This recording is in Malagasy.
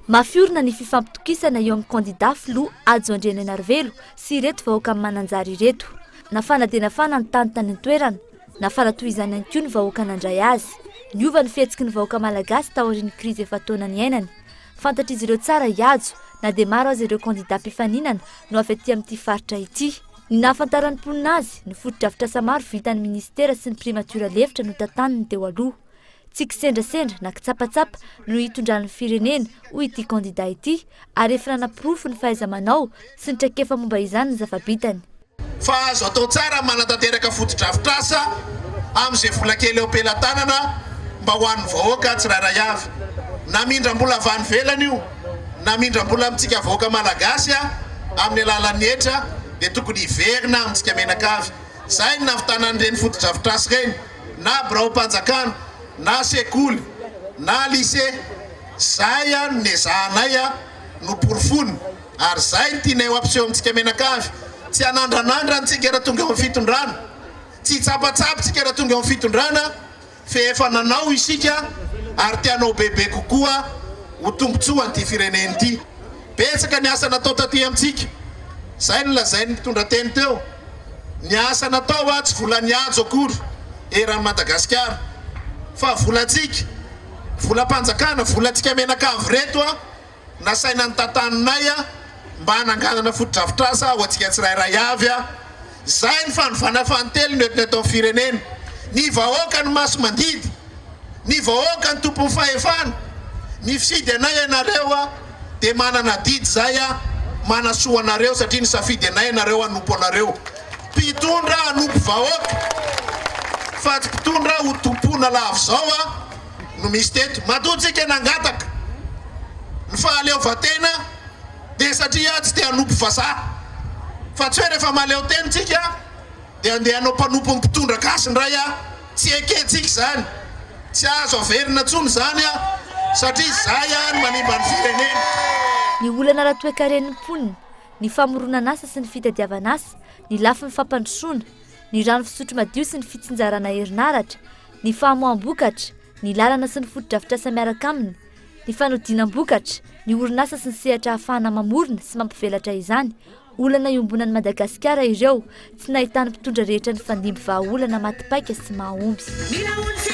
Mafy orina ny fifampitokisana eo amin'ny kandida filoha Hajo Andrianainarivelo sy ireto vahoakan'i Mananjary ireto. Nafana dia nafana ny tany tany an-toerana. Nafana toy izany ihany koa ny vahoaka nandray azy. Niova ny fihetsiky ny vahoaka malagasy taorian'ny krizy efa-taona niainany. Fantatr'izy ireo tsara i Hajo, na dia maro aza ireo kandida mpifaninana no avy aty amin'ity faritra ity. Ny nahafantaran'ny mponina azy, ny fotodrafitrasa maro vitan'ny minisitera sy ny primatiora lefitra notantaniny teo aloha. Tsy kisendrasendra na kitsapatsapa no hitondrany ny firenena, hoy ity kandida ity, ary efa nanaporofo ny fahaiza-manao sy ny traikefa momba izany ny zava-bitany. Fa azo atao tsara ny manatanteraka fotodrafitrasa amin'izay vola kely eo am-pelatanana mba ho an'ny vahoaka tsirairay avy. Na mindram-bola avy any ivelany io, na mindram-bola amintsika vahoaka malagasy amin'ny alalan'ny hetra dia tokony hiverina amintsika mianakavy. Izay no nahavitana an'ireny fotodrafitrasa ireny. na biraom-panjakana, na sekoly, na lycée, zay no nezahanay noporofoina ary zay no tianay ho ampiseho amintsika mianakavy, tsy hanandranandra antsika raha tonga eo amin'ny fitondrana, tsy hitsapatsapa tsika raha tonga eo amin'ny fitondrana fe efa nanao isika ary te hanao bebe kokoa ho tombotsoa an'ity firenena ity. Betsaka ny asa natao taty amintsika, zay no lazain'ny mpitondra teny teo. Ny asa natao a tsy volan'i Hajo akory eran'i Madagasikara fa volantsika, volam-panjakana, volantsika mianakavy ireto a nasaina notantaninay a mba hananganana fotodrafitrasa ho antsika tsirairay avy a. Izay ny fanovana fanintelony entina eto amin'ny firenena. Ny vahoaka no masi-mandidy. Ny vahoaka no tompon'ny fahefana. Nifidy anay ianareo a dia manana adidy izay a manasoa anareo satria nisafidy anay ianareo hanompo anareo. Mpitondra hanompo vahoaka fa tsy mpitondra ho tompoina lava izao a no misy teto. Matoa tsika nangataka ny fahaleovantena dia satria tsy te hanompo vazaha fa tsy hoe rehefa mahaleo tena tsika dia andeha hanao mpanompon'ny mpitondra gasy indray a. Tsy ekentsika izany. Tsy azo averina intsony izany satria izay no manimba ny firenena. Ny olana ara-toekaren'ny mponina, ny famoronan'asa sy ny fitadiavan'asa, ny lafiny fampandrosoana, ny rano fisotro madio sy ny fitsinjarana herinaratra, ny famoaham-bokatra, ny lalana sy ny fotodrafitrasa miaraka aminy, ny fanodinam-bokatra, ny orinasa sy ny sehatra ahafahana mamorona sy mampivelatra izany, Olana iombonan'i Madagasikara ireo, tsy nahitan'ny mpitondra rehetra nifandimby vahaolana maty paika sy mahomby.